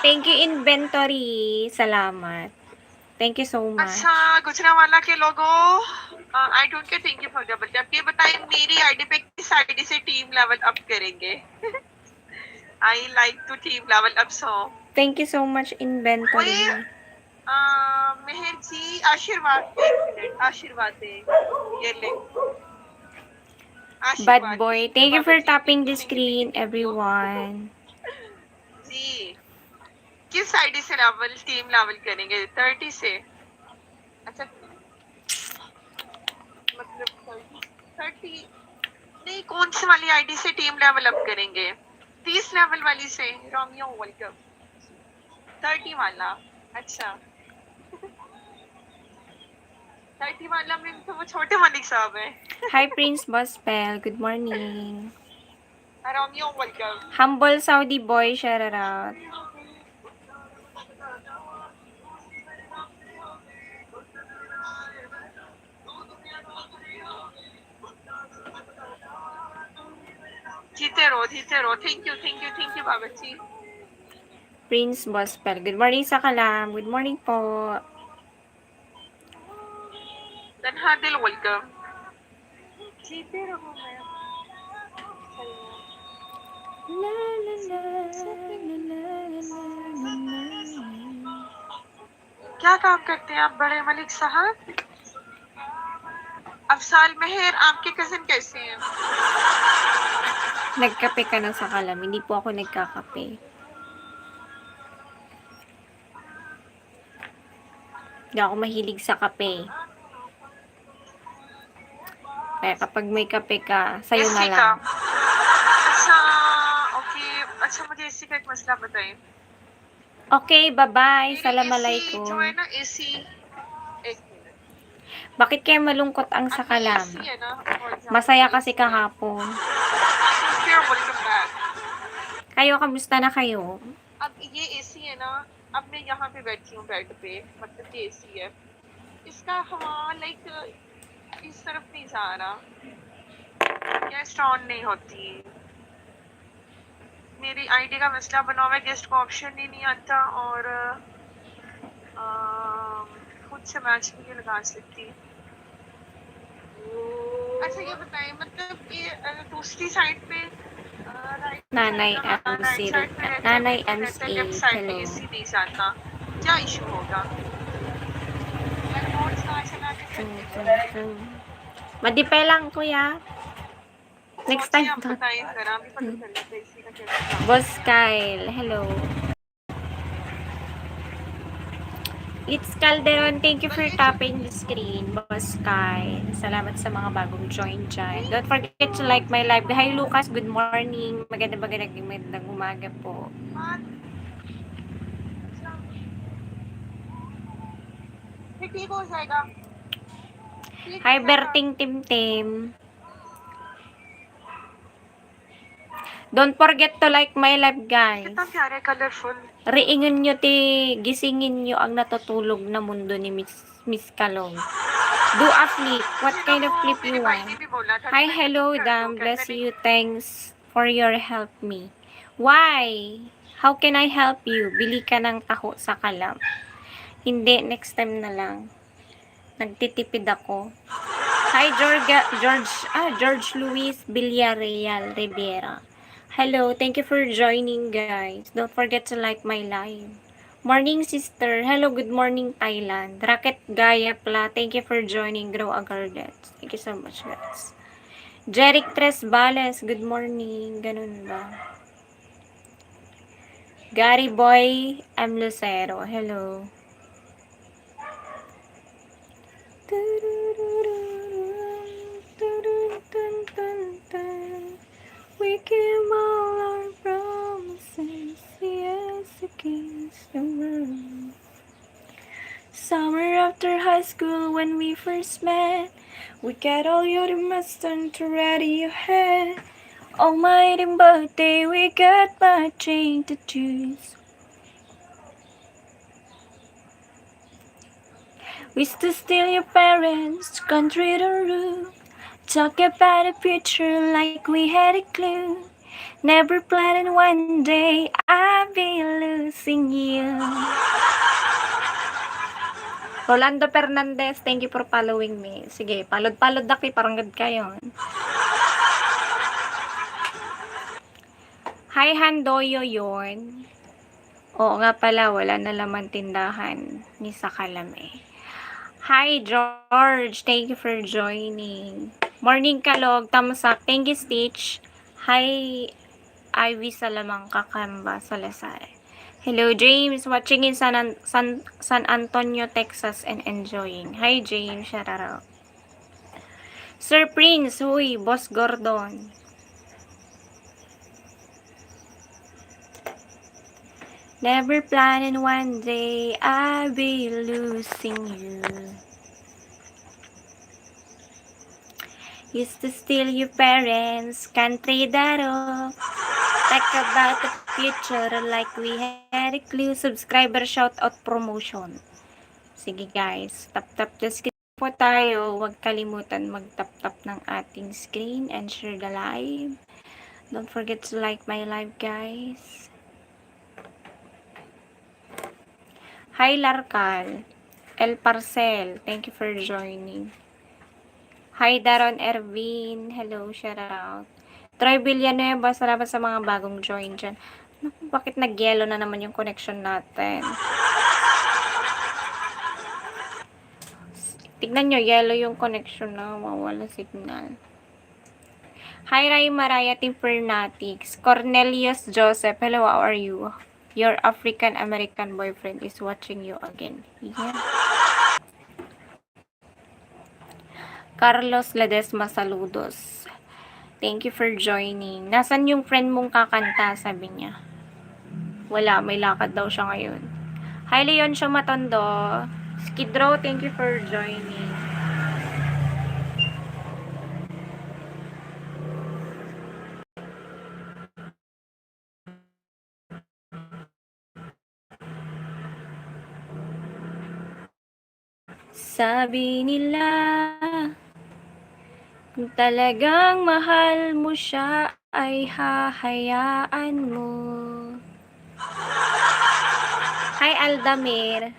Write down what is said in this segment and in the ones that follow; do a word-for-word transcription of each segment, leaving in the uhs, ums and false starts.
Thank you, inventory. Salamat. Thank you so much. अच्छा, गुजरांवाला के लोगों, uh, I don't care, thank you for double tap. ये बताएं, मेरी आईडी पे किस आईडी से टीम लेवल अप करेंगे? I like to team level up, so Thank you so much, inventory. Uh, मेहर जी, आशीर्वाद, एक मिनट, आशीर्वाद दे, ये ले। आशीर्वाद। Bad boy. Thank you for tapping the screen, everyone. जी, किस आईडी से लेवल, टीम लेवल करेंगे? थर्टी से। अच्छा, मतलब थर्टी, थर्टी नहीं, कौन सी वाली आईडी से टीम लेवल अप करेंगे? तीस लेवल वाली से। Romeo, welcome. थर्टी वाला। अच्छा। थर्टी वाला में तो वो छोटे मलिक साहब है। Hi, Prince Bospel. Good morning. Romeo, welcome. Humble Saudi boy, shout out. जीते रहो, जीते रहो। Thank you, thank you, thank you, Baba ji. Prince Bospel. Good morning sa Kalam. Good morning po. तनहा दिल, वेलकम। जीते रहो, ma'am. La, la, la, la, la, la, la, la. क्या काम करते हैं आप, बड़े मलिक साहब? अफसाल मेहर, आपके कजिन कैसे हैं? Nagkape ka na sa Kalam? Hindi po ako nagkakape. Hindi ako mahilig sa kape. Kaya kapag may kape ka, sa'yo na AC lang. का। अच्छा, ओके। अच्छा, मुझे एसी का एक मसला बताइए। Okay, bye-bye. मेरी Salam एसी alaikum. जो है ना, एसी, एक minute. Bakit kaya malungkot ang sa आपकी Kalam? एसी है ना, for example, Masaya kasi AC है। kahapon. Sir, welcome back। Kayo, kamusta na kayo? अब ये एसी है ना, अब मैं यहाँ पे बैठी हूँ बेड पे, मतलब ये एसी है, इसका हवा लाइक इस तरफ नहीं जा रहा, गेस्ट ऑन नहीं होती। मेरी आईडी का मसला बना हुआ है, गेस्ट को ऑप्शन ही नहीं आता और अ, खुद से मैच भी नहीं लगा सकती। अच्छा, ये बताएं, मतलब ये अ, दूसरी साइड पे अ, राइट Nanay साइड पे, M C, राइट साइड पे रहता है, Nanay लेफ्ट पे M रहता है, C, लेफ्ट साइड पे hello. एसी नहीं जाता, क्या इशू होगा? मैं रिमोट्स कहाँ चला के Tung, tung, tung. Madipe lang, kuya. Next time. बताएं जरा, अभी पता चल जाता है एसी का क्या मसला। Boss Kyle, hello. It's Calderon, thank you for tapping the screen, Boss Kyle. Salamat sa mga bagong join dyan. Don't forget to like my live. Hi, Lucas. Good morning. Magandang, magandang, magandang umaga po. ये ठीक हो जाएगा। ठीक Hi, हो जाएगा। Berting Timtim. Don't forget to like my live, guys. कितना प्यारा, colourful. Riingon nyo ti, gisingin nyo ang natutulog na mundo ni Miss, Miss Kalong. Do a flip. What kind of flip you want? Hi, hello, Dam. Bless you. Thanks for your help me. Why? How can I help you? Bili ka ng taho sa Kalam. Hindi, next time na lang. Nagtitipid ako. Hi, George, George, ah, George Luis Villarreal Rivera. Hello, thank you for joining, guys. Don't forget to like my live. Morning, sister. Hello, good morning, Thailand. Raket Gaya Pla, thank you for joining. Grow a Garden. Thank you so much, guys. Jeric Tres Bales, good morning. Ganun ba? Gary Boy M. Lucero, hello. We keep all our promises, yes, against the world. Summer after high school when we first met, we got all your mustang to ready your head. Almighty birthday, we got matching tattoos. We used to steal your parents' country to rule. Talk about the future like we had a clue. Never planned one day I'd be losing you. Rolando Fernandez, thank you for following me. Sige, palod-palod da kay parang gad kayo. Hi, Handoyo yon. Oo nga pala, wala na laman tindahan ni Sakalame. Hi, George. Thank you for joining. Morning, Kalog. Thumbs up. Thank you, Stitch. Hi, Ivy Salamanca Camba Salazar. Hello, James. Watching in San, An- San, San Antonio, Texas and enjoying. Hi, James. Shout out. Sir Prince, huy, Boss Gordon. Never planned one day I'd be losing you. Used to steal your parents' country that up. Talk about the future like we had a clue. Subscriber shout out promotion. Sige guys, tap-tap the screen po tayo. Huwag kalimutan mag-tap-tap ng ating screen and share the live. Don't forget to like my live, guys. Hi, Larcal. El Parcel, thank you for joining. Hi, Daron Ervin. Hello, shout out. Troy Villanueva, salamat sa mga bagong join dyan. Naku, bakit nag-yellow na naman yung connection natin? Tignan nyo, yellow yung connection na, mawala signal. Hi, Ray Maraya, Team Fernatics. Cornelius Joseph, hello, how are you? Your African-American boyfriend is watching you again. Yeah. Carlos Ledesma, saludos. Thank you for joining. Nasaan yung friend mong kakanta? Sabi niya. Wala, may lakad daw siya ngayon. Hi, Leoncio Matondo. Skid Row, thank you for joining. Sabi nila, kung talagang mahal mo siya, ay hahayaan mo. Hi, Aldamir.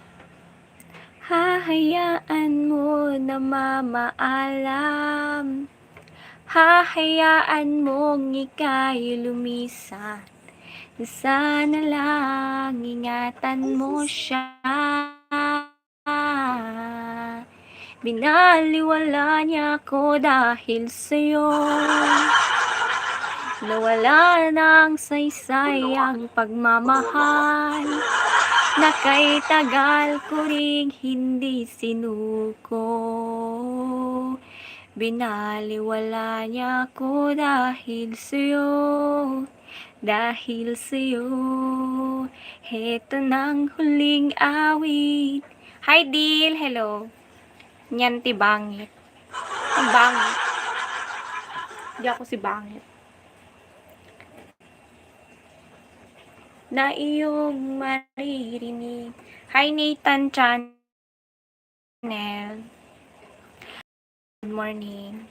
Hahayaan mo na mamaalam. Hahayaan mong ika'y lumisan. Sana lang ingatan mo siya. Binaliwala niya ako dahil sa'yo. Nawala na ang saysay ang pagmamahal na kay tagal ko ring hindi sinuko. Binaliwala niya ako dahil sa'yo, dahil sa'yo. Heto nang huling awit. Hi, Dil. Hello. Niyan ti bangit. Ang bangit. Di ako si bangit. Na iyong maririnig. Hi, Nathan Chan. Nel. Good morning.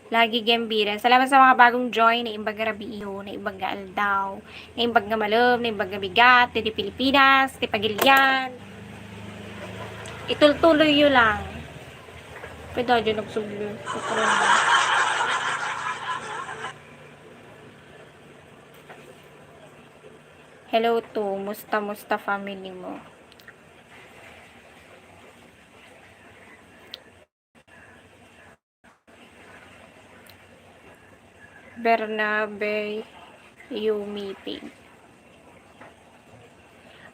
Lagi gembira. Salamat sa mga bagong join. Naimbag nga rabii, naimbag nga aldaw, naimbag nga malem, naimbag nga bigat, ti Pilipinas, ti pagilian. Itultuloy yo lang. Pwede dyan nagsubli. Hello to, musta, musta family mo? Bernabe, you meeting.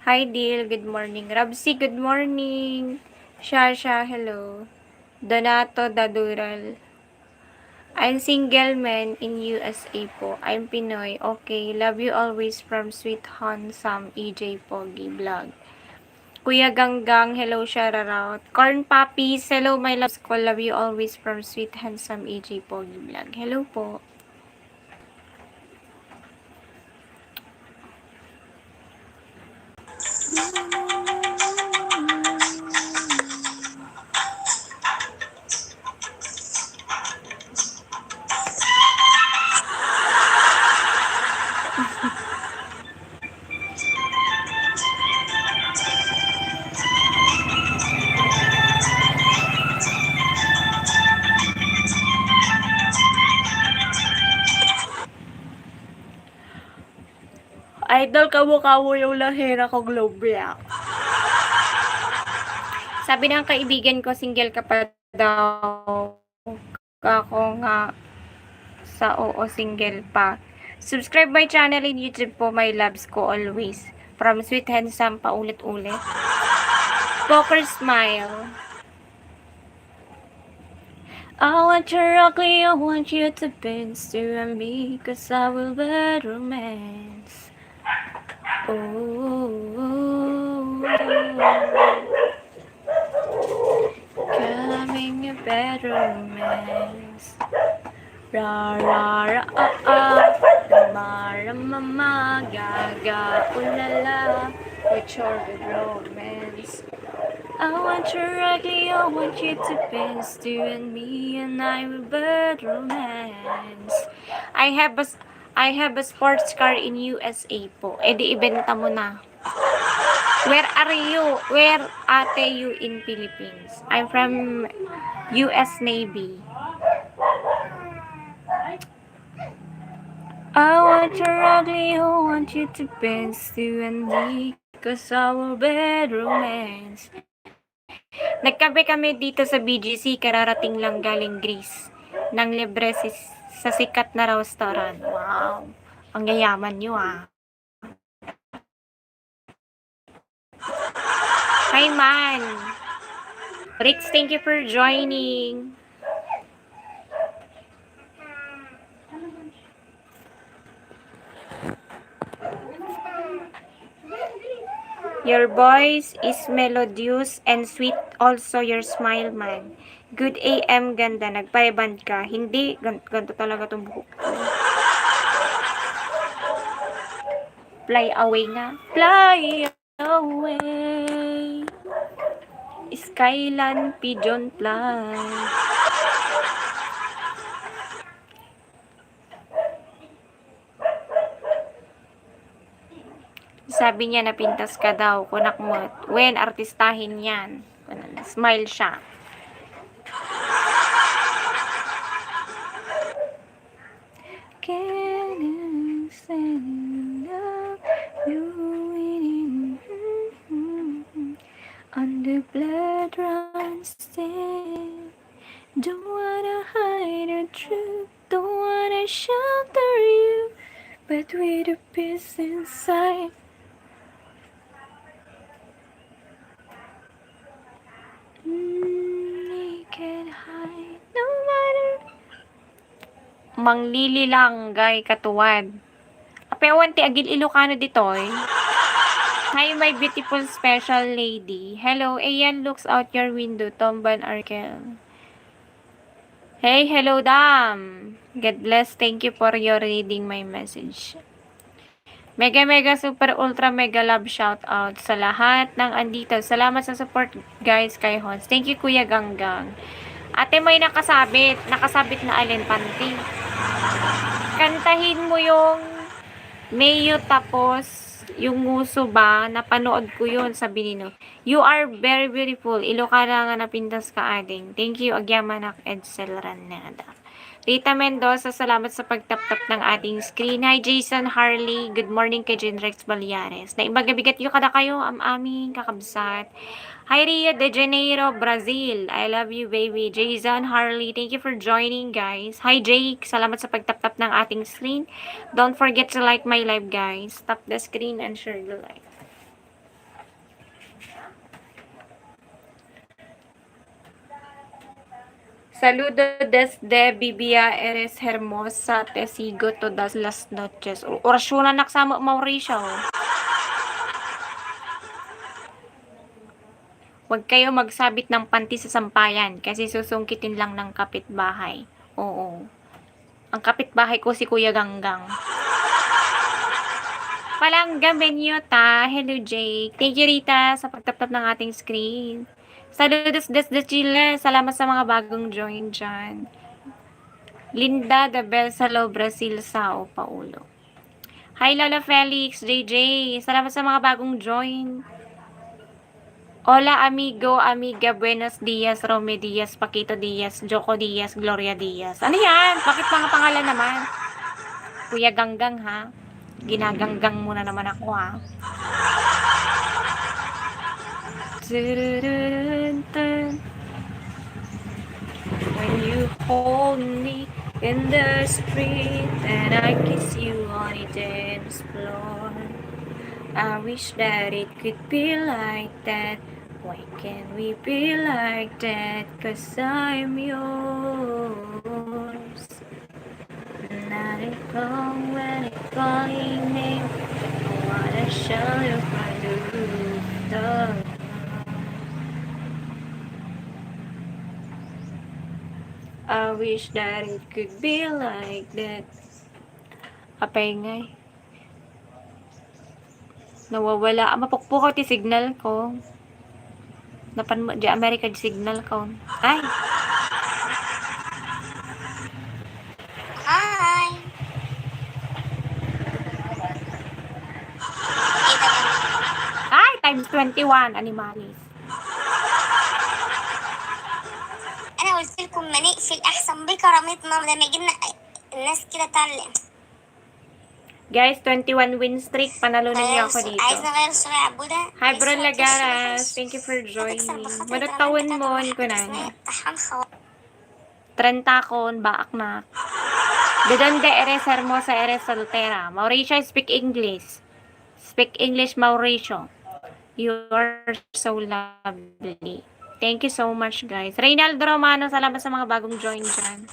Hi, Dil. Good morning. Rabsi, good morning. Shasha, hello. Donato Dadural. I'm single man in U S A po. I'm Pinoy. Okay. Love you always from Sweet Handsome E J Pogi Vlog. Kuya Ganggang, hello, shout out. Corn Puppies, hello, my loves ko. Love you always from Sweet Handsome E J Pogi Vlog. Hello po. Idol, kamu-kamu yung lahira ko, Globe React. Sabi ng kaibigan ko, single ka pa daw. Ako nga sa oo, single pa. Subscribe my channel in YouTube po, my loves ko always. From sweet, handsome, paulit-ulit. Poker smile. I want your ugly, I want you to dance to and me, 'cause I will bad romance. Oh, coming a bad romance. Ra, ra, ra, ah, ah. Rama, rama, ma, ga, ga, ooh la la. With your good romance. I want your ugly, I want you to dance to and me and I will bad romance. I have a s-, I have a sports car in U S A po. Eh di ibenta mo na. Where are you? Where ate you in Philippines? I'm from U S Navy. I want your ugly, I want you to dance to and me, 'cause I will bad romance. Nagkape kami dito sa B G C, kararating lang galing Greece. Nang libre si, sa sikat na restaurant. Wow! Ang yayaman nyo, ah. Hi, man. Rix, thank you for joining. Your voice is melodious and sweet, also your smile, man. Good A M, ganda. Nagpa-rebond ka. Hindi, gan-, ganito talaga tong buhok ko. Fly away nga. Fly away. Skyline pigeon fly. Sabi niya, "Napintas ka daw." Kunak met, "Wen, artistahin yan." Kunak, smile siya. Can you stand up? You win. On the blood runs thin. Don't wanna hide the truth. Don't wanna shelter you, but with a peace inside. Mm, naked hide, no matter. Manglililanggay katuwad. Apewan ti agil-Ilocano ditoy. Hi, my beautiful special lady. Hello, Ayan looks out your window, Tomban Arkel. Hey, hello, Dam. God bless. Thank you for your reading my message. Mega, mega, super, ultra, mega love shout out sa lahat ng andito. Salamat sa support, guys, kay Hons. Thank you, Kuya Ganggang. Ate, may nakasabit. Nakasabit na alin, panty? Kantahin mo yung Mayo tapos yung nguso ba? Napanood ko yun, sabi ni No. You are very beautiful. Ilocana nga napintas ka, ading. Thank you, agyamanak, Edsel Ranada. Rita Mendoza, salamat sa pagtaptap ng ating screen. Hi, Jason Harley. Good morning kay Jen Rex Balyares. Naimbag a bigat yu kadakayo, am-aming kakabsat. Hi, Rio de Janeiro, Brazil. I love you, baby. Jason Harley, thank you for joining, guys. Hi, Jake. Salamat sa pagtaptap ng ating screen. Don't forget to like my live, guys. Tap the screen and share the live. Saludo desde Bibia, eres hermosa, te sigo todas las noches. O-, orasyonan nak sa Mauricio. Huwag kayo magsabit ng panty sa sampayan kasi susungkitin lang ng kapitbahay. Oo. Ang kapitbahay ko si Kuya Ganggang. Palangga Menyota. Hello, Jake. Thank you, Rita, sa pagtaptap ng ating screen. Saludos desde Chile. Salamat sa mga bagong join dyan. Linda de Belsalo, Brazil, Sao Paulo. Hi, Lolo Felix, J J. Salamat sa mga bagong join. Hola, amigo, amiga, buenos dias, Romy Diaz, Paquito Diaz, Joko Diaz, Gloria Diaz. Ano yan? Bakit mga pangalan naman? Kuya Ganggang, ha? Ginaganggang mo na naman ako, ha? Turururun. When you hold me in the street and I kiss you on a dance floor, I wish that it could be like that. Why can't we be like that? 'Cause I'm yours. Not a call when it's calling me. I wanna shout you from the rooftop. I wish that it could be like that. Apay ngay. Nawawala. Ah, mapukpukaw ti signal ko. Napan mo, di Amerika di signal ko. Ay! Hi! Ay! Times twenty-one, animalis. أنا قلت لكم ما نقفل أحسن بكرامتنا لما يجي لنا الناس كده تعلم. Guys, twenty-one win streak. Panalo ninyo ako dito. عايزنا نغير السرعة يا عبودة. Hi, Bro Lagaras. Thank you for joining. Mano tawen mo, kunan? Trenta kon, baak na. De donde eres, hermosa? Eres soltera? Mauricio, speak English. Speak English, Mauricio. You are so lovely. Thank you so much, guys. Reynaldo Romano, salamat sa mga bagong join dyan.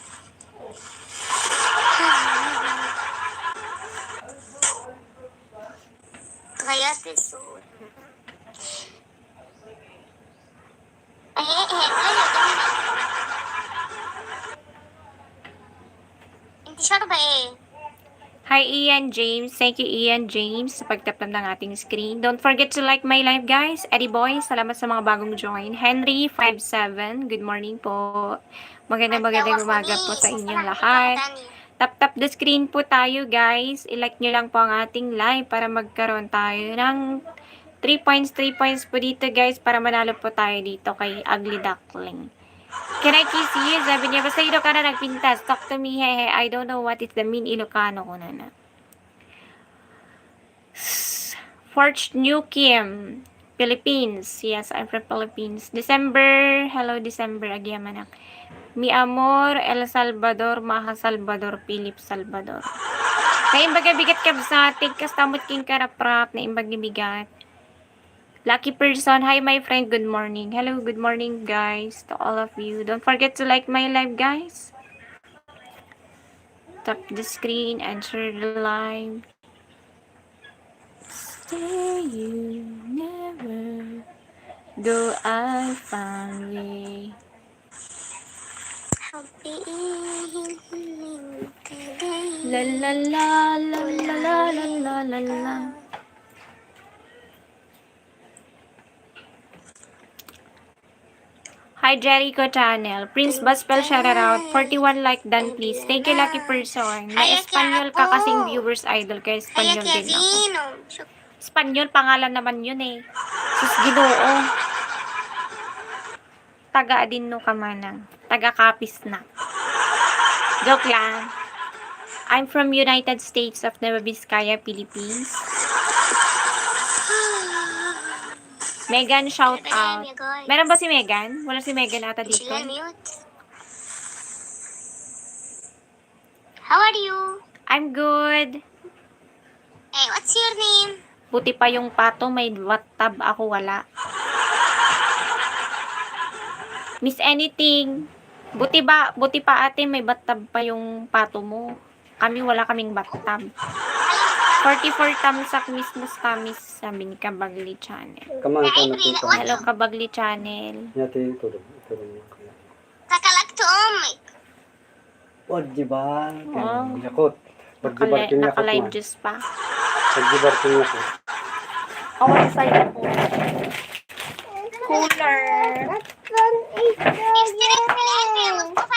Kaya, Teso. Ay, ay, ay, ay, ay. Hindi siya ba eh? Hi, Ian James. Thank you, Ian James, sa pagtaptap ng ating screen. Don't forget to like my live, guys. Eddie Boy, salamat sa mga bagong join. Henry five seven, good morning po. Magandang, magandang umaga po sa inyong lahat. Tap, tap the screen po tayo, guys. I-like nyo lang po ang ating live para magkaroon tayo ng three points, three points po dito, guys, para manalo po tayo dito kay Ugly Duckling. Can I kiss you? Sabi niya, basta Ilocano nagpintas. Talk to me, hehe. I don't know what is the mean Ilocano, kunana. Forge New Kim, Philippines. Yes, I'm from Philippines. December. Hello, December. Agyamanak. Mi amor, El Salvador, Maha Salvador, Philip Salvador. Naimbag nga bigat, kabsat, kasta met king karaprap, naimbag nga bigat. Lucky person, hi my friend, good morning. Hello, good morning guys, to all of you. Don't forget to like my live, guys. Tap the screen and share the live. Stay you never go, I found way. La la la la la la la la la. Hi, Jericho Channel. Prince Gospel, shout out. Forty-one like done, please. Thank you, lucky person. May Espanyol ka kasing viewers, idol ka, Espanyol din ako. Espanyol, pangalan naman yun eh. Sus, Ginoo. Taga adinno ka manang? Taga Capiz na. Joke lang. I'm from United States of Nueva Vizcaya, Philippines. Megan, shout out. Meron ba si Megan? Wala si Megan ata dito. How are you? I'm good. Eh, what's your name? Buti pa yung pato may bathtub, ako wala. Miss Anything. Buti ba, buti pa ate, may bathtub pa yung pato mo. Kami wala kaming bathtub. Forty-four tamsak mismo sa Capiz, sabi ni Kabagli Channel. Kamang ka na po. Hello, Kabagli Channel. Yati, ito rin. Ito rin yung kaya. Kakalak to, oh my. O, di ba? Wow. Yakot. Pag-dibar king yakot Naka-live man. Juice pa. Pag-dibar king yakot. Awan sa'yo po. Cooler.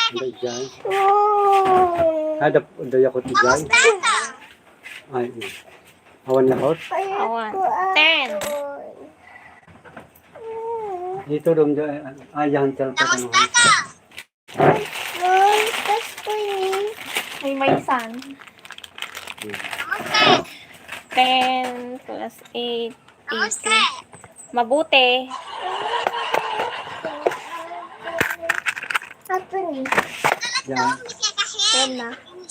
Hindi dyan. Ada, ada yakot dyan. Ay, awan yakot. Awan. Ten. Dito dong dyan. Ay, yan, cellphone. Kamusta ka? Ay, may san. Kamusta? ten, class eight, eighteen. Mabuti. Apo ni. Yan. Yan na.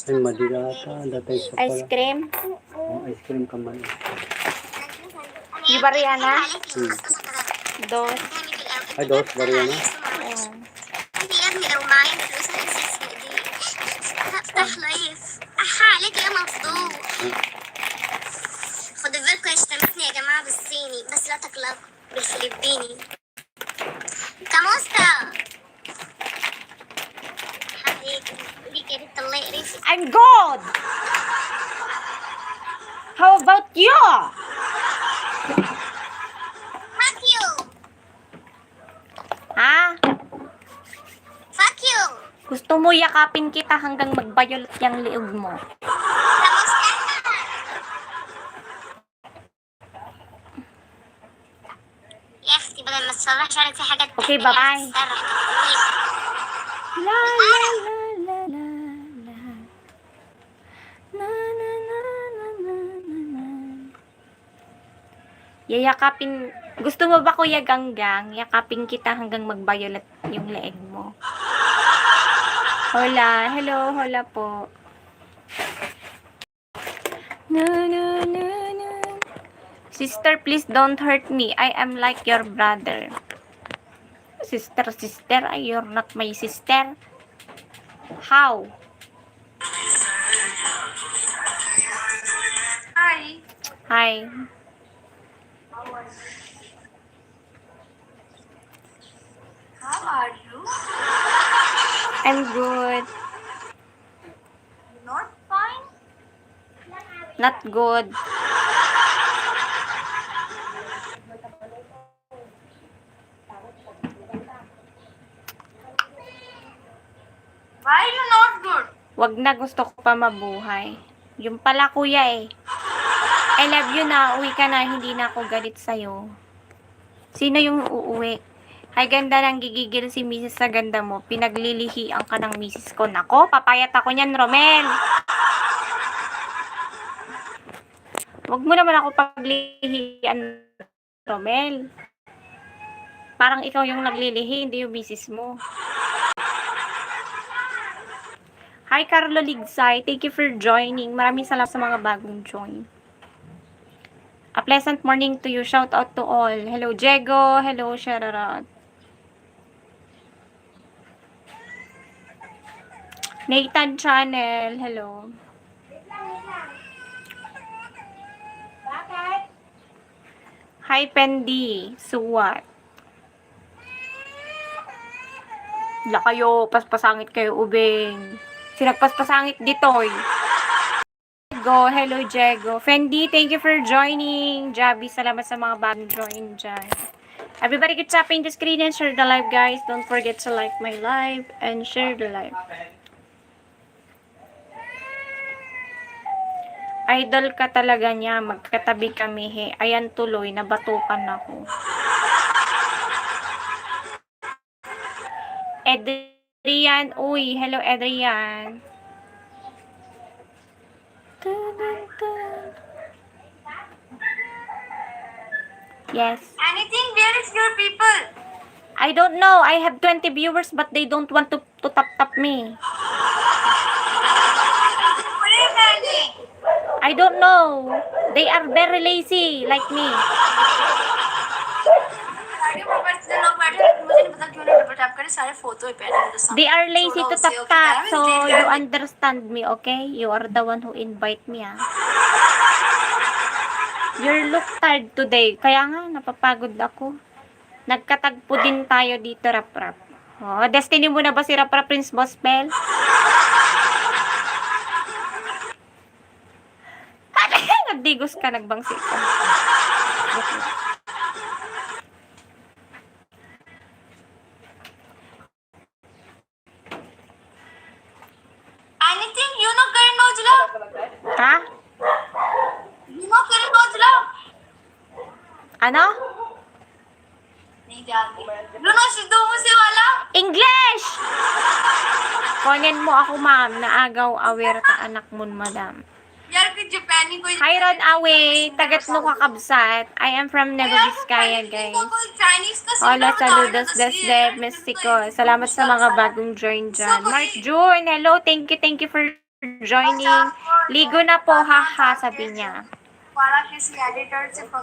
Ay, madila ka. Datay sa Ice cream? Oh, ice cream ka man. Di ba, Rihanna? Hmm. Dos. Ay, dos, Rihanna? Oo. انت يا ابني لو معايا فلوس هنسى اسمي دي. هفتح لايف. احا عليك يا مصدوم. خدوا بالكم، اشتمتني يا جماعة بالصيني، بس لا تقلقوا، بالفلبيني. كاموستا. حبيبي، قولي كده، الله يقرفك. I'm good. How about you? Fuck you. Ha? Fuck you. Gusto mo yakapin kita hanggang magbayot yung liog mo? Kamusta ka? يا أختي، بدل ما تصرخش عليك في حاجات Okay, تانية، bye-bye. تصرخ. La, la, la, la, la, la. Na, na, na, na, na, na, na. Yayakapin, gusto mo ba, Kuya Ganggang? Yakapin kita hanggang mag-violet yung leeg mo. Hola, hello, hola po. No, no, no, no. Sister, please don't hurt me. I am like your brother. Sister, sister, ay, you're not my sister. How? Hi. Hi. How are you? I'm good. Not fine? Not good. Why you not good? Wag na, gusto ko pa mabuhay. Yung pala, kuya, eh. I love you na, uwi ka na, hindi na ako galit sa'yo. Sino yung uuwi? Ay, ganda, nanggigigil si misis sa ganda mo. Pinaglilihian ka ng misis ko. Nako, papayat ako niyan, Romel. Wag mo naman ako paglihian, Romel. Parang ikaw yung naglilihi, hindi yung misis mo. Hi, Carlo Ligsay. Thank you for joining. Maraming salamat sa mga bagong join. A pleasant morning to you. Shout out to all. Hello, Diego. Hello, Shararat. Nathan Channel. Hello. Hi, Pendi. Suwat. La kayo, paspasangit kayo, ubing. Sinagpaspasangit ditoy. Diego, hello, Diego. Fendi, thank you for joining. Javi, salamat sa mga bagong join dyan. Everybody, keep tapping the screen and share the live, guys. Don't forget to like my live and share the live. Idol ka talaga niya. Magkatabi kami, he. Ayan tuloy, nabatukan ako. Adrian, uy. Hello, Adrian. Dun, dun, dun. Yes. Anything, where is your people? I don't know. I have twenty viewers, but they don't want to, to tap tap me. Where are they? I don't know. They are very lazy, like me. सारे ऊपर से लोग बैठे हैं, मुझे नहीं पता क्यों नहीं डबल टैप करें, सारे फोटो पे हैं, तो सब They are lazy to tap tap, so you understand me, okay? You are the one who invite me, ah. You look tired today. Kaya nga, napapagod ako. Nagkatagpo din tayo dito, Rap Rap. Oh, destiny mo na ba si Rap Rap Prince Gospel? Nagdigos ka, nagbangsi ka. Anything? You know Karim Aujla? Ha? You know Karim Aujla? Ano? You know Sidhu Moosewala? English! Kunin mo ako, ma'am. Naagaw, aware ta anak mo, madam. Yar ki Japan. Hi, Ron Awe. Tagat mo, kakabsat. I am from Nueva Vizcaya, guys. Hola, saludos desde Mexico. Salamat sa mga bagong join dyan. Mark June, hello. Thank you, thank you for joining. Ligo na po, haha, sabi niya.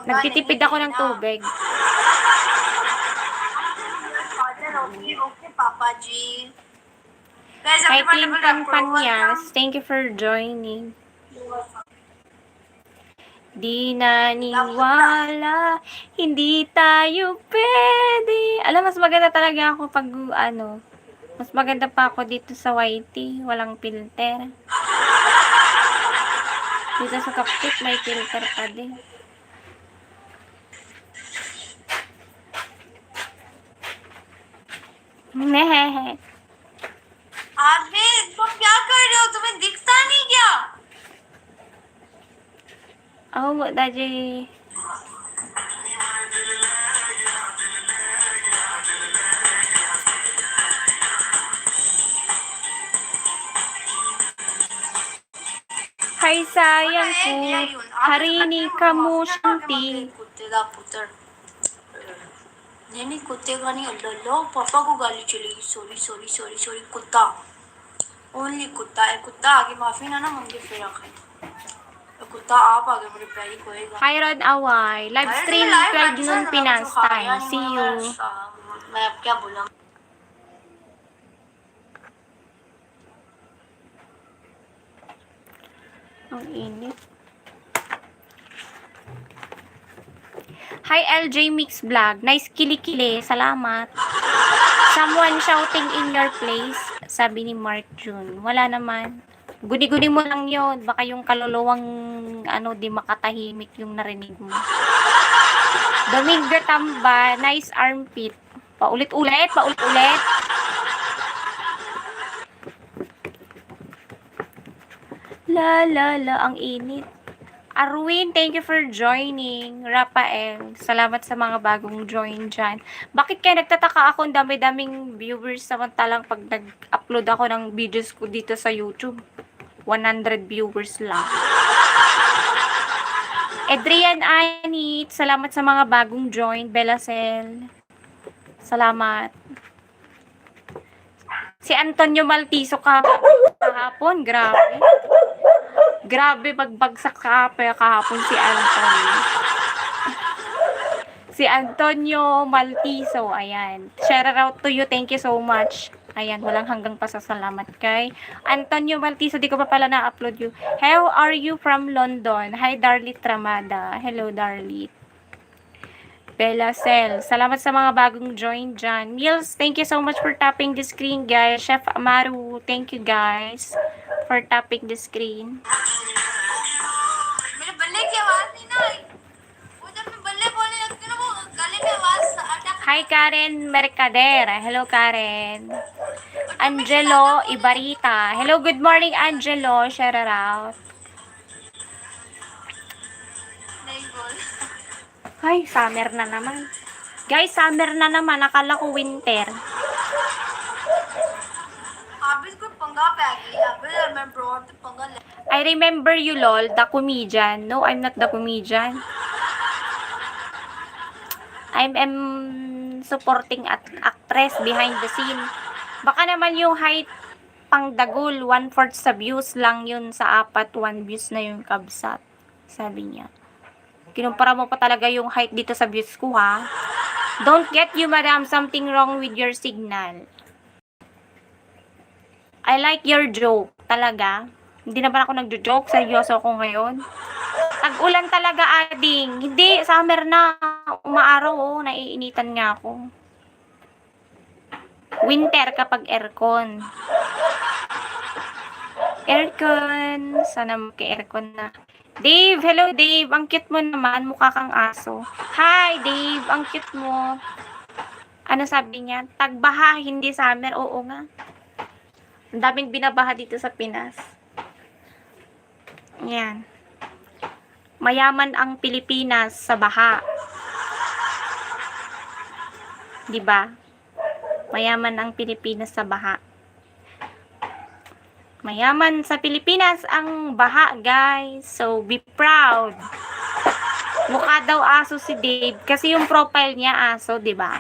Nagtitipid ako ng tubig. Hi, Clinton Panyas. Thank you for joining. Di naniwala, hindi tayo pwede. Alam, mas maganda talaga ako pag, ano, mas maganda pa ako dito sa Y T, walang filter. Dito sa Kapit, may filter pa din. Nehehe. अबे, तुम क्या कर रहे हो? तुम्हें दिखता नहीं क्या? Oh, Daddy. Hi, sayang ko. Harini kamo, Shanti. कुत्ते का पुत्र। नहीं, नहीं, कुत्ते का नहीं, अल्लाह, अल्लाह, पापा को गाली चलेगी, sorry, sorry, sorry, sorry, कुत्ता। Only कुत्ता, ए कुत्ता, आगे माफी ना, ना मांगे फिर आके। ए कुत्ता, आप आगे मेरे पैरी कोई गा-, Hi, Ron Away. Live stream, twelve noon Pinas time. See you. मैं अब क्या बोला? Ang init. Hi, L J Mix Vlog. Nice kilikili. Salamat. Someone shouting in your place, sabi ni Mark June. Wala naman. Guni-guni mo lang yun. Baka yung kaluluwang, ano, di makatahimik yung narinig mo. Domingo Tamba, nice armpit. Paulit-ulit, paulit-ulit. La, la, la, ang init. Arwin, thank you for joining. Rafael, salamat sa mga bagong join dyan. Bakit kaya nagtataka ako, ang dami-daming viewers, samantalang pag nag-upload ako ng videos ko dito sa YouTube, one hundred viewers lang. Adrian Anit, salamat sa mga bagong join. Belacel, salamat. Si Antonio Maltiso ka-, kahapon, grabe. Grabe magbagsak sa ape kahapon si Antonio. Si Antonio Maltiso, ayan. Shout out to you, thank you so much. Ayan, walang hanggang pasasalamat kay Antonio Maltiso, di ko pa pala na-upload you. How are you from London? Hi, Darlit Ramada. Hello, Darlit. Bella Cell, salamat sa mga bagong join dyan. Meals, thank you so much for tapping the screen, guys. Chef Amaru, thank you, guys, for tapping the screen. Hi, Karen Mercader. Hello, Karen. Angelo Ibarita. Hello, good morning, Angelo. Shout out. Ay, summer na naman. Guys, summer na naman. Akala ko winter. Abis ko pangga, Peggy. Abis, may bro, pangga. I remember you, lol, the comedian. No, I'm not the comedian. I'm, em, supporting at actress behind the scene. Baka naman yung height pang dagul, one-fourth sa views lang yun sa apat, one views na yung kabsat. Sabi niya. Kinumpara mo pa talaga yung height dito sa views ko, ha? Don't get you, madam. Something wrong with your signal. I like your joke. Talaga. Hindi naman ako nagjo-joke. Seryoso ako ngayon. Tag-ulan talaga, ading. Hindi, summer na. Umaaraw, oh. Naiinitan nga ako. Winter kapag aircon. Aircon. Sana magka-aircon na. Dave, hello Dave. Ang cute mo naman. Mukha kang aso. Hi Dave, ang cute mo. Ano sabi niya? Tagbaha, hindi summer. Oo nga. Ang daming binabaha dito sa Pinas. Yan. Mayaman ang Pilipinas sa baha. Di ba? Mayaman ang Pilipinas sa baha. Mayaman sa Pilipinas ang baha, guys. So, be proud. Mukha daw aso si Dave kasi yung profile niya aso, di ba?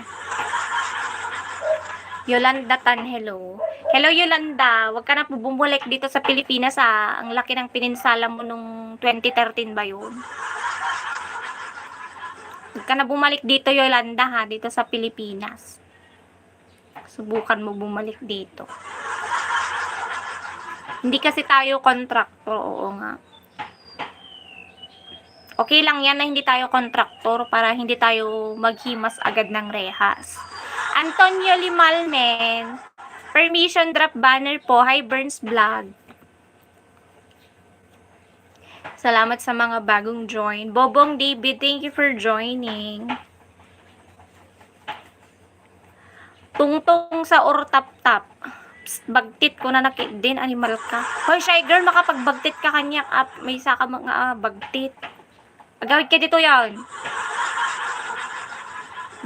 Yolanda Tan, hello. Hello, Yolanda. Huwag ka na po bumalik dito sa Pilipinas, ha. Ang laki ng pininsala mo nung twenty thirteen ba yun? Huwag ka na bumalik dito, Yolanda, ha, dito sa Pilipinas. Subukan mo bumalik dito. Hindi kasi tayo kontraktor, oo nga. Okay lang yan na hindi tayo kontraktor para hindi tayo maghimas agad ng rehas. Antonio Limalmen, permission drop banner po. Hi, Burns Vlog. Salamat sa mga bagong join. Bobong David, thank you for joining. Tungtong sa urtaptap. Psst, bagtit ko na nakidin, animal ka. Hoy, shy girl, makapagbagtit ka kanya. Ap, may isa ka mga, ah, bagtit. Agawid ka dito yan.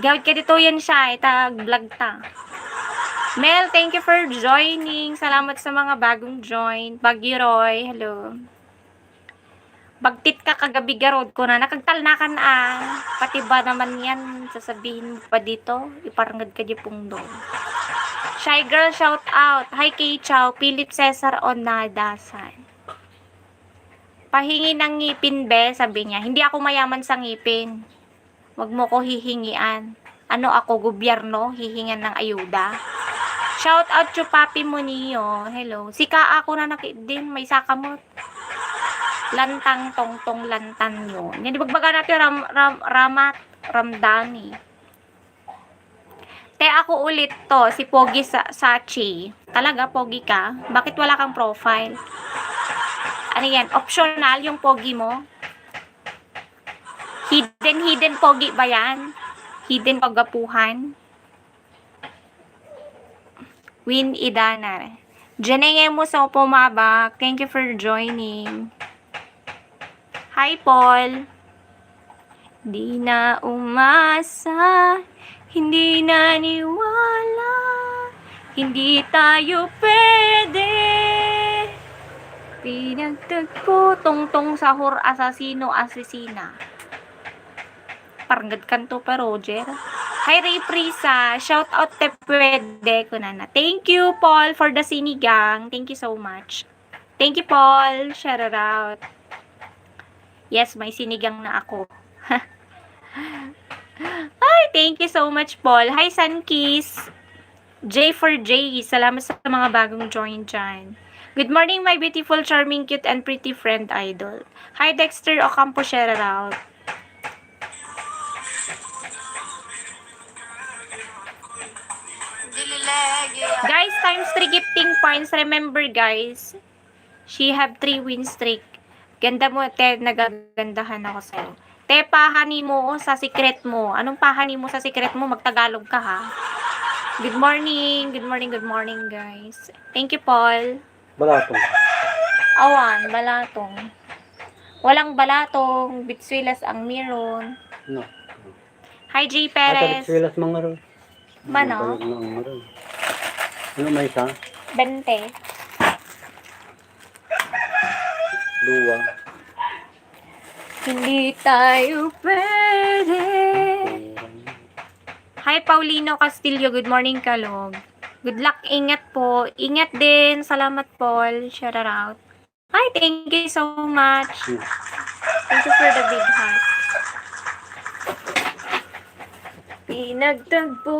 Agawid ka dito yan siya. Itag vlog ta. Mel, thank you for joining. Salamat sa mga bagong join. Bagyo Roy, hello. Bagtit ka kagabi garod ko na. Nakagtalnakan, ah. Pati ba naman yan? Sasabihin mo pa dito? Iparngad ka di pungdong. Shy girl, shout out. Hi, Kay Chow. Philip Cesar Onadasan. Pahingi ng ngipin, be, sabi niya. Hindi ako mayaman sa ngipin. Wag mo ko hihingian. Ano ako, gobyerno? Hihingan ng ayuda? Shout out to Papi Munio. Hello. Sika ako na nakidin. May sakamot. Lantang tongtong lantan yun. Yan, di bagbaga natin ram, ram, ramat, ramdani. Te, ako ulit to, si Pogi Sa-, Sachi. Talaga, pogi ka? Bakit wala kang profile? Ano yan? Optional yung pogi mo? Hidden, hidden pogi ba yan? Hidden kagapuhan? Win Idana. Janenge mo sa Pumabak. Thank you for joining. Hi, Paul. Di na umasa, hindi naniwala, hindi tayo pwede. Pinagtagpo, tongtong sahur, asasino, asesina. Parngad kanto pa, Roger. Hi, Ray Prisa. Shout out te pwede, kunana. Thank you, Paul, for the sinigang. Thank you so much. Thank you, Paul. Shout out. Yes, may sinigang na ako. Ay, thank you so much, Paul. Hi, Sunkis. J for J, salamat sa mga bagong join dyan. Good morning, my beautiful, charming, cute, and pretty friend idol. Hi, Dexter Ocampo, shout out. Guys, times three gifting points. Remember, guys, she have three win streak. Ganda mo, te, nagagandahan ako sa'yo. Te, pahani mo sa secret mo. Anong pahani mo sa secret mo? Magtagalog ka, ha? Good morning, good morning, good morning, guys. Thank you, Paul. Balatong. Awan, balatong. Walang balatong, bitsuelas ang meron. No. Hi, J Perez. Atay bitsuelas, mga ron. Mano? Ano may isa? Bente. Dua. Hindi tayo pwede. Hi, Paulino Castillo. Good morning, Kalog. Good luck. Ingat po. Ingat din. Salamat, Paul. Shout out. Hi, thank you so much. Thank you for the big heart. Di nagtagpo,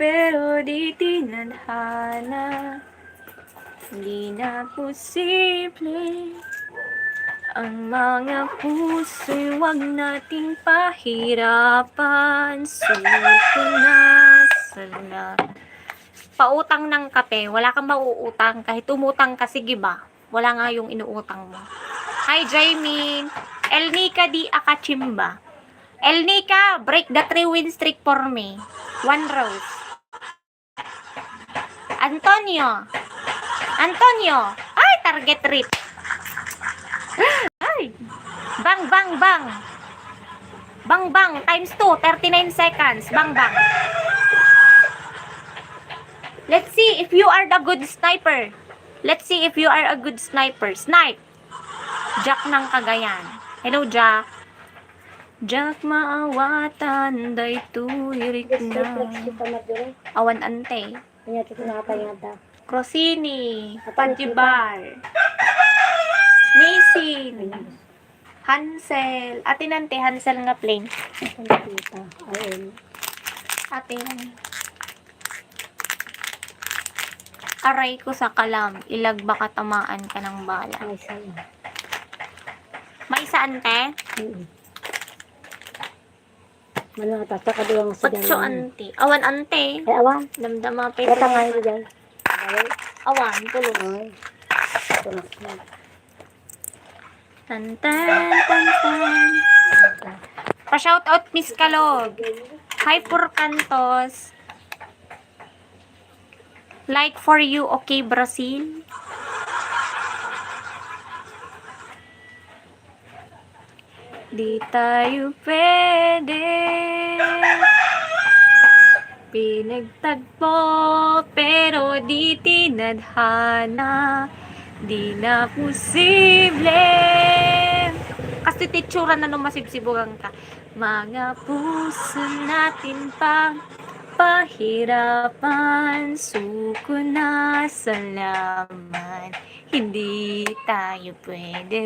pero di tinadhana. Di na posible. Ang mga puso'y wag nating pahirapan. Suko na sa lahat. Pautang ng kape. Wala kang mauutang. Kahit umutang ka, sige ba? Wala nga yung inuutang mo. Hi, Jaimee. Elnica di Akachimba. Elnica, break the three win streak for me. One rose. Antonio. Antonio. Ay, target rip. Ay. Bang, bang, bang. Bang, bang. Times two. Thirty-nine seconds. Bang, bang. Let's see if you are the good sniper. Let's see if you are a good sniper. Snipe! Jack ng Cagayan. Hello, Jack. Jack, maawatan, daytoy rikna. District Six, Sita Maduro. Awan, ante. Kanya ito tinatay nga ta. Crosini. Apan Jibar. Nisin. Ayan. Hansel. Atin, ante, Hansel nga plain. Apan kita. Ayun. Atin. Aray ko sa kalam, ilag baka tamaan ka ng bala. Ay, sayang. Maysa, ante? Mm. Mano ata, sa kaduwang sa Otso, dalawa. Ante. Awan, ante. Ay, awan. Damdama pa Bata nga yung yun dyan. Awan, tulos. Ay. Ito na. Tan, tan, tan, tan. Pa-shout out, Miss Kalog. Hi, Pur Cantos. Like for you, okay, Brazil? Di tayo pwede pinagtagpo, pero di tinadhana, di na posible. Kasi titsura na nung masibsibugan ka. Mga puso natin pang pahirapan, suko na sa laman. Hindi tayo pwede.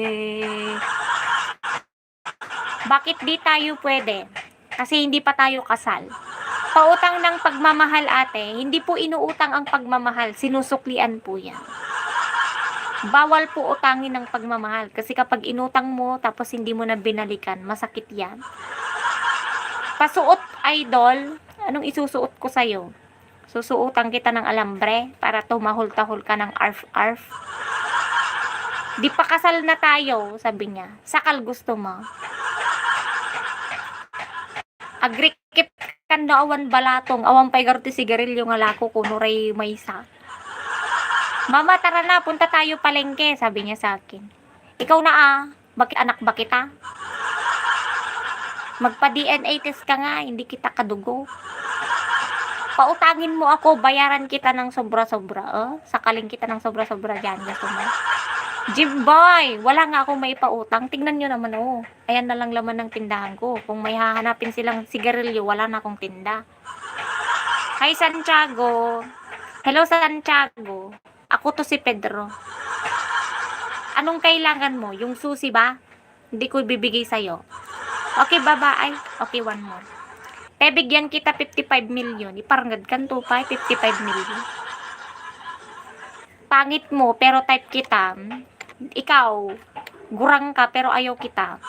Bakit di tayo pwede? Kasi hindi pa tayo kasal. Pautang ng pagmamahal, ate, hindi po inuutang ang pagmamahal, sinusuklian po yan. Bawal po utangin ang pagmamahal. Kasi kapag inutang mo, tapos hindi mo na binalikan, masakit yan. Pasuot, idol. Anong isusuot ko sa'yo? Susuotan kita ng alambre para tumahol-tahol ka ng arf-arf. Di pa kasal na tayo, sabi niya. Sakal gusto mo. Agrikip kan no awan balatong, awan pay garo ti sigarilyo nga lako, kuno ray maysa. Mama, tara na, punta tayo palengke, sabi niya sa akin. Ikaw na, ah, bakit anak ba kita? Magpa-D N A test ka nga, hindi kita kadugo. Pautangin mo ako, bayaran kita ng sobra-sobra, oh. Sakaling kita ng sobra-sobra dyan, gusto mo? Jimboy, wala nga akong maipautang. Tingnan nyo naman, oh. Ayan na lang laman ng tindahan ko. Kung may hahanapin silang sigarilyo, wala na akong tinda. Hi, Santiago. Hello, Santiago. Ako to si Pedro. Anong kailangan mo? Yung susi ba? Hindi ko ibibigay sa'yo. Okay, baba. Ay, okay, one more. Te, bigyan kita fifty-five million. Iparngad kan to pa, fifty-five million. Pangit mo, pero type kita. Ikaw, gurang ka, pero ayaw kita.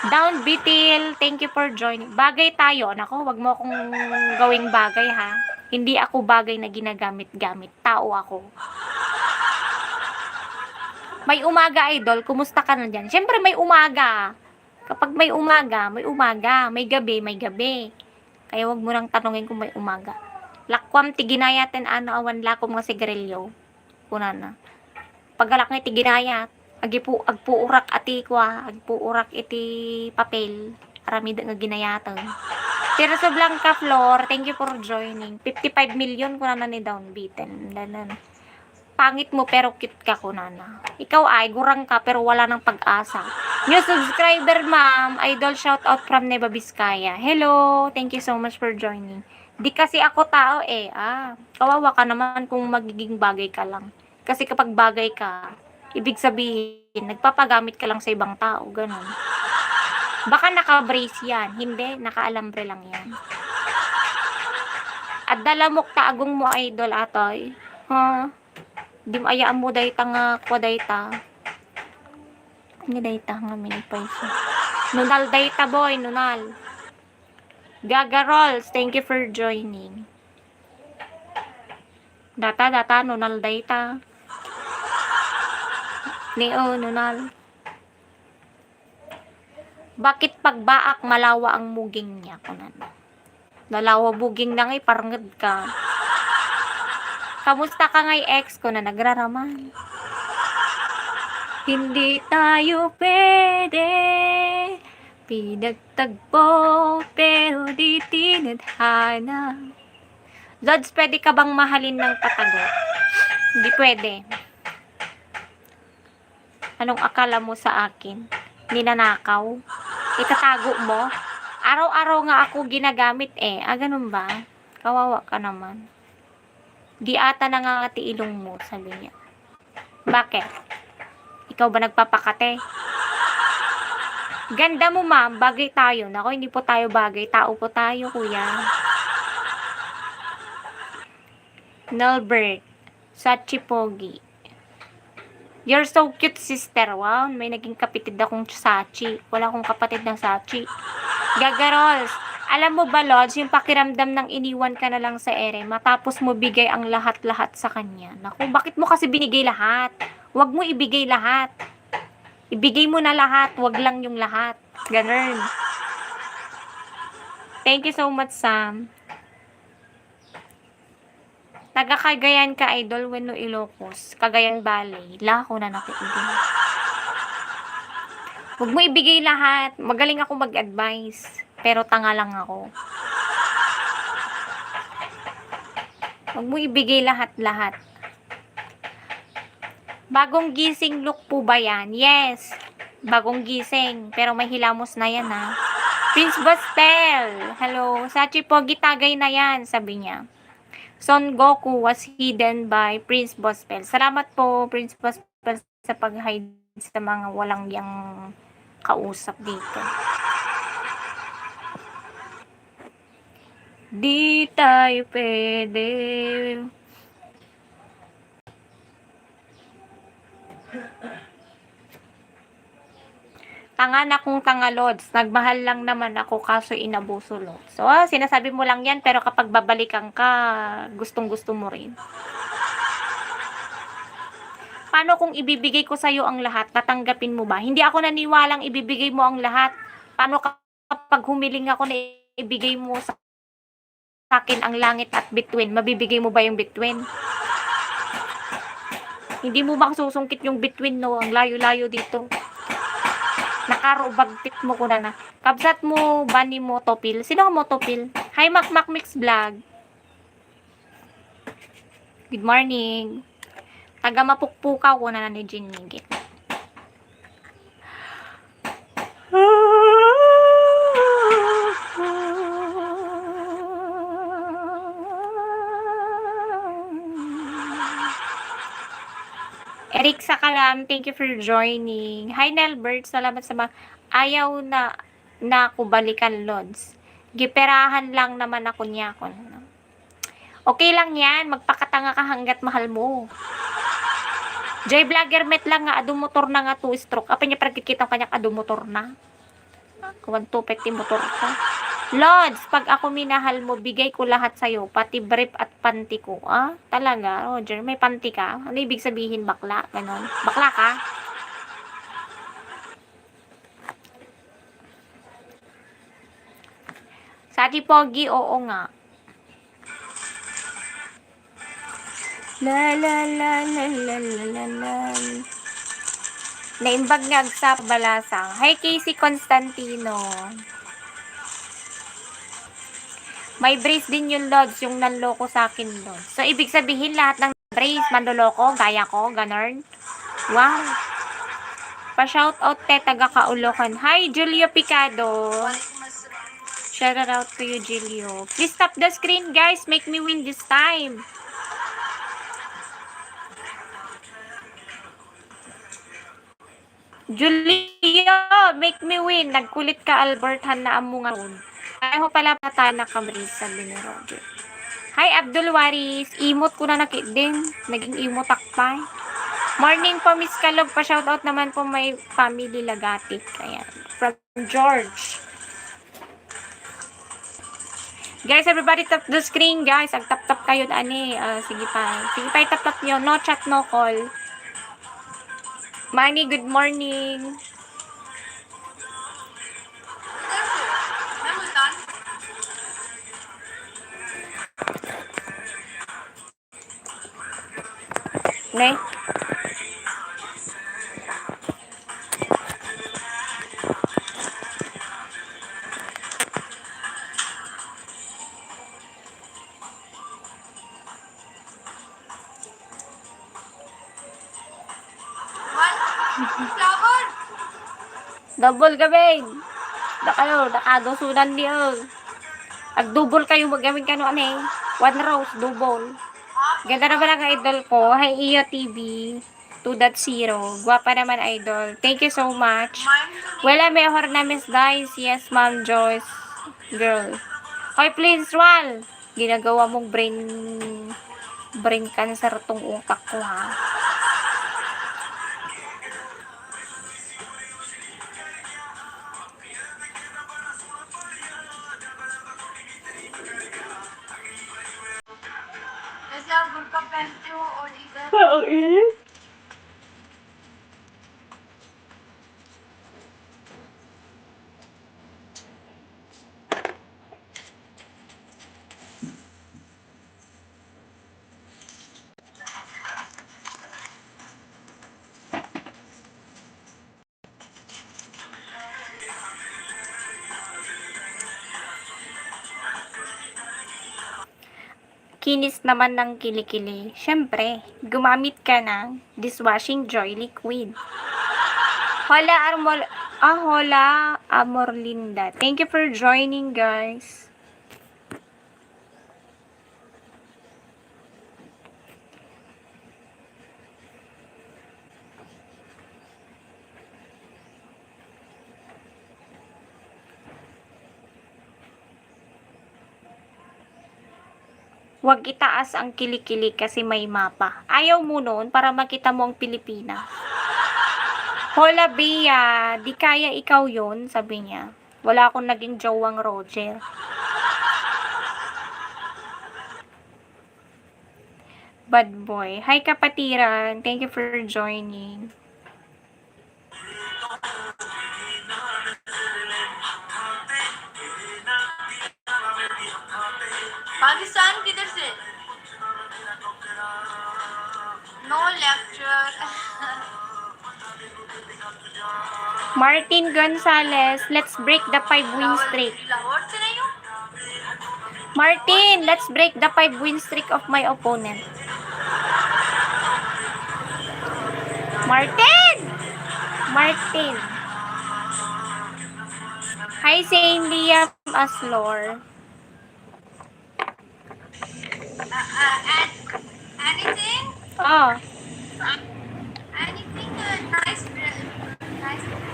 Down Beetle, thank you for joining. Bagay tayo. Nako, wag mo akong gawing bagay, ha. Hindi ako bagay na ginagamit-gamit. Tao ako. May umaga, idol. Kumusta ka na dyan? Siyempre, may umaga. Kapag may umaga, may umaga. May gabi, may gabi. Kaya wag mo nang tanungin kung may umaga. Lakwam ti ginayat, ano, awan lakom nga sigarilyo. Kunana. Pagalak nga iti ginayat. Agipu-, agpuurak ati kua, agpuurak iti papel. Aramid nga ginayaten. Tirso Blanca Flor, thank you for joining. Fifty-five million kunana ni Down Beetle. Danan. Pangit mo pero cute ka, kunana. Ikaw ay gurang ka pero wala nang pag-asa. New subscriber, ma'am. Idol, shout out from Nueva Vizcaya. Hello, thank you so much for joining. Di kasi ako tao eh. Ah, kawawa ka naman kung magiging bagay ka lang. Kasi kapag bagay ka, ibig sabihin, nagpapagamit ka lang sa ibang tao, ganun. Baka naka-brace yan. Hindi, naka-alambre lang yan. Adda lamok ta agong mo, idol, atoy. Ha? Di mo ayaan mo dayta nga kwa dayta. Nga dayta nga mini price. Nunal dayta, boy, nunal. Gaga Rolls, thank you for joining. Data, data, nunal dayta. Neo, nunal. Bakit pagbaak malawa ang muging niya? Kunana. Nalawa buging na ngay, parnged ka. Kamusta ka ngay, ex? Kunana, nagraraman. Hindi tayo pwede pinagtagpo, pero di tinadhana. Lods, pwede ka bang mahalin ng patago? Hindi pwede. Anong akala mo sa akin? Ninanakaw? Itatago mo? Araw-araw nga ako ginagamit eh. Ah, ganun ba? Kawawa ka naman. "Di ata nangangati ilong mo," sabi niya. "Bakit? Ikaw ba nagpapakate?" "Ganda mo, ma'am. Bagay tayo." Nako, hindi po tayo bagay. Tao po tayo, kuya. Nelbert, Sachi Pogi. "You're so cute, sister." Wow, may naging kapatid akong Sachi. Wala akong kapatid na Sachi. Gaga Rolls, alam mo ba, Lods, yung pakiramdam ng iniwan ka na lang sa ere, matapos mo bigay ang lahat-lahat sa kanya. Naku, bakit mo kasi binigay lahat? Huwag mo ibigay lahat. Ibigay mo na lahat, wag lang yung lahat. Ganun. Thank you so much, Sam. Taga Cagayan ka, idol, wenno Ilocos? Cagayan Valley. Lako na nakit din. Huwag mo ibigay lahat. Magaling ako mag-advise. Pero tanga lang ako. Huwag mo ibigay lahat-lahat. Bagong gising look po ba yan? Yes. Bagong gising. Pero may hilamos na yan, ha. Prince Gospel. Hello. Sachi Pogi, tagay na yan, sabi niya. Son Goku was hidden by Prince Gospel. Salamat po, Prince Gospel, sa pag-hide sa mga walang yang kausap dito. Di tayo pwede. Tanga na kung tanga, Lods. Nagmahal lang naman ako, kaso inabuso, Lods. So, ah, sinasabi mo lang yan, pero kapag babalikan ka, gustong-gusto mo rin. Paano kung ibibigay ko sa'yo ang lahat? Tatanggapin mo ba? Hindi ako naniwalang ibibigay mo ang lahat. Paano kapag humiling ako na ibigay mo sa akin ang langit at bituin? Mabibigay mo ba yung bituin? Hindi mo masusungkit yung bituin, no? Ang layo-layo dito. Nakarubagtit mo ko na na. Kabsat mo ba ni Motopil? Sino ang Motopil? Hi, Makmak Mix Vlog. Good morning. Taga Mapukpukaw ko na ni Jean Miguel. Eric Sakalam, thank you for joining. Hi, Nelbert. Salamat sa mga ayaw na, na ako balikan, Lods. Giperahan lang naman ako niya, kun. Okay lang yan. Magpakatanga ka hanggat mahal mo. Joy Vlogger met lang nga, adu motor na nga two stroke. Apay niya, parang kikita kaniak, adu motor na. Kuwan tupet ti motor ko. Lods, pag ako minahal mo, bigay ko lahat sa'yo, pati brief at panty ko. Ah, talaga, Roger, may panty ka? Ano ibig sabihin, bakla? Ganon. Bakla ka? Sachi Pogi, oo nga. La, la, la. Naimbag nga agsapa balasang. Hi, Casey Constantino. May brace din yung Lods, yung nanloko sa akin, Lods. So, ibig sabihin, lahat ng brace, manloloko, gaya ko, ganun. Wow. Pa-shoutout te, taga Kaulokan. Hi, Julio Picado. Shout out to you, Julio. Please tap the screen, guys. Make me win this time. Julio, make me win. Nagkulit ka, Albert. Han na ammo nga ron. Pareho pala, patay na ka, Brisa, sabi ni Roger. Hi, Abdul Waris. Imot ko na nakit din. Naging imot akpay. Morning po, Miss Kalog. Pa-shoutout naman po my family Lagatic. Ayan. From George. Guys, everybody tap the screen, guys. Ag tap-tap kayo, ani. Ah, sige pa. Sige pa, tap-tap nyo. No chat, no call. Manny, good morning. Ne? Double ka, babe. Da kayo, nakadusunan niyo. Ag-double kayo, magamin kano, ane. One rose, double. Ganda naman ang idol ko. Hi, Iyo T V two dot zero. Guwapa naman, idol. Thank you so much. Wala, mejor na, Miss Dice. Yes, Ma'am Joyce. Girl. Hoy, Prince Wal. Ginagawa mong brain, brain cancer tong utak ko, ha? Kasi ang gulpa pento o di ba? Ang init. Kinis naman ng kilikili. Siyempre, gumamit ka ng dishwashing joy liquid. Hola Armol, ah, hola Amor Linda. Thank you for joining, guys. Huwag itaas ang kilikili kasi may mapa. Ayaw mo nun para makita mo ang Pilipinas. Hola, Bea. Di kaya ikaw yun, sabi niya. Wala akong naging jowang Roger. Bad boy. Hi, kapatiran. Thank you for joining. Pakistan किधर से? No lecture. Martin Gonzalez, let's break the five win streak. Lahore से नहीं हो? Martin, let's break the five win streak of my opponent. Martin! Martin! Hi, Saint Liam Aslor. Uh, uh, an-, anything? Oh. Anything, uh, nice dress. Nice dress.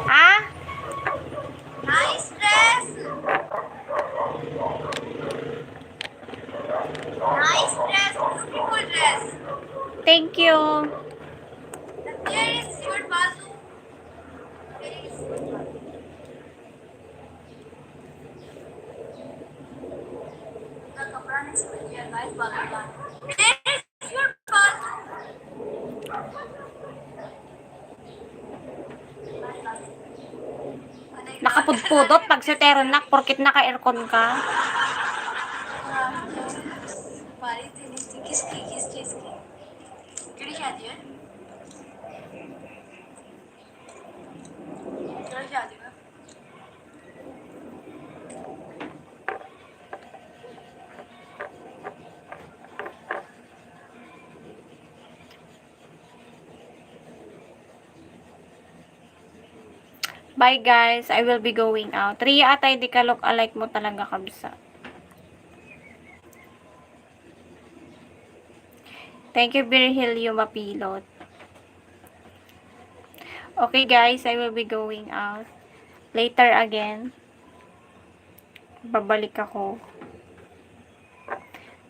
Ah? Nice dress. Nice dress. Beautiful dress. Thank you. Here is your bazu. Here is your bazu. Nakapudpudot, pagseteron nak, porket naka-aircon ka. Bye, guys. I will be going out. Ria, atay, di ka look alike mo talaga, kabsa. Thank you, Virgilio Mapilot. Okay, guys, I will be going out. Later again. Babalik ako.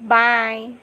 Bye.